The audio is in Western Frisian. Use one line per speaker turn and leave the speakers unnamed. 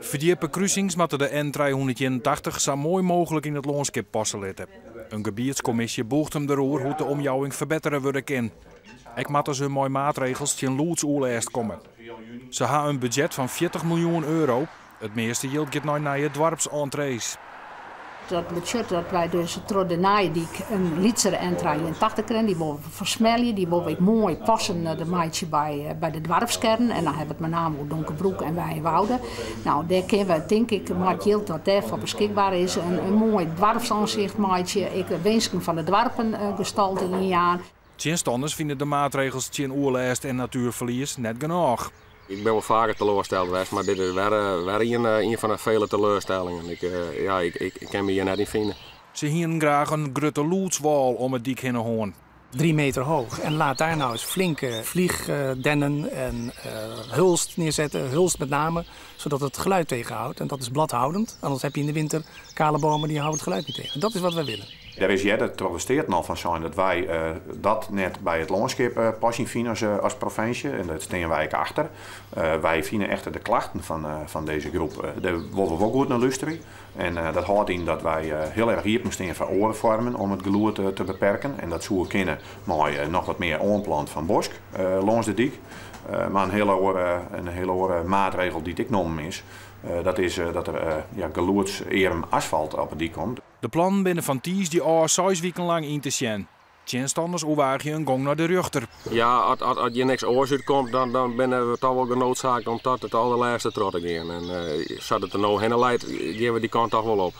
Ferdjippe krusings moatte de N381 sa moai mooglik yn it lânskip passe litte. In gebietskommisje bûcht him deroer hoe't de omjouwing ferbettere wurde kin. Ek moatte se mei maatregels tsjin lûdsoerlêst komme. Se ha in budzjet fan 40 miljoen euro. It measte jild giet nei nije doarpsentrees.
Dat betsjut dat wy dus troch de nije dyk in lytsere N83 krije. Dy wolle we fersmelje, dy wolle we ek moai passend meitsje by de doarpskearnen. En dan hawwe we it mei name oer Donkerbroek en Wijnjewoude. No, dêr kinne we, tink ik, mei it jild dat dêrfoar beskikber is, in moai doarpsoansicht meitsje. Ek de winsken fan de doarpen gestalte yn jaan.
Tsjinstanners fine de maatregels tsjin oerlêst en natuerferlies net genôch.
Ik bin wol faker teloarsteld west, mar dit is wer ien fan de fele teleurstellingen. Ik, ja, ik kin my hjir net yn fine.
Se hienen graach in grutte lûdswâl om 'e dyk hinne hân.
3 meter hoog. En laat daar nou eens flinke vliegdennen en hulst neerzetten. Hulst met name, zodat het geluid tegenhoudt. En dat is bladhoudend. Anders heb je in de winter kale bomen, die houden het geluid niet tegen. Dat is wat wij willen.
Der is earder troch de Steaten al fan sein dat wy dat net by it lânskip passen fine as provinsje. En dêr steane wy ek achter. Wy fine echter de klachten fan dizze groep, dêr wolle we wol goed nei lústerje. En dat hâldt yn dat wy hiel erch iepen stean foar oare foarmen om it gelûd te beperken. En dat soe kinne mei noch wat mear oanplant fan bosk lâns de dyk. Mar in hiele oare maatregel dy't ek nommen is, dat is dat der, ja, gelûdsearm asfalt op de dyk komt.
De plannen binne fan tiisdei ôf 6 wiken lang yn te sjen. Tsjinstanners oerweagje in gong nei de rjochter.
Ja, as hjir niks oars útkomt, dan binne we dochs wol genoodzaakt om tot it alderlêste troch te gean. En sa't it der no hinne leit, gean we dy kant dochs wol op.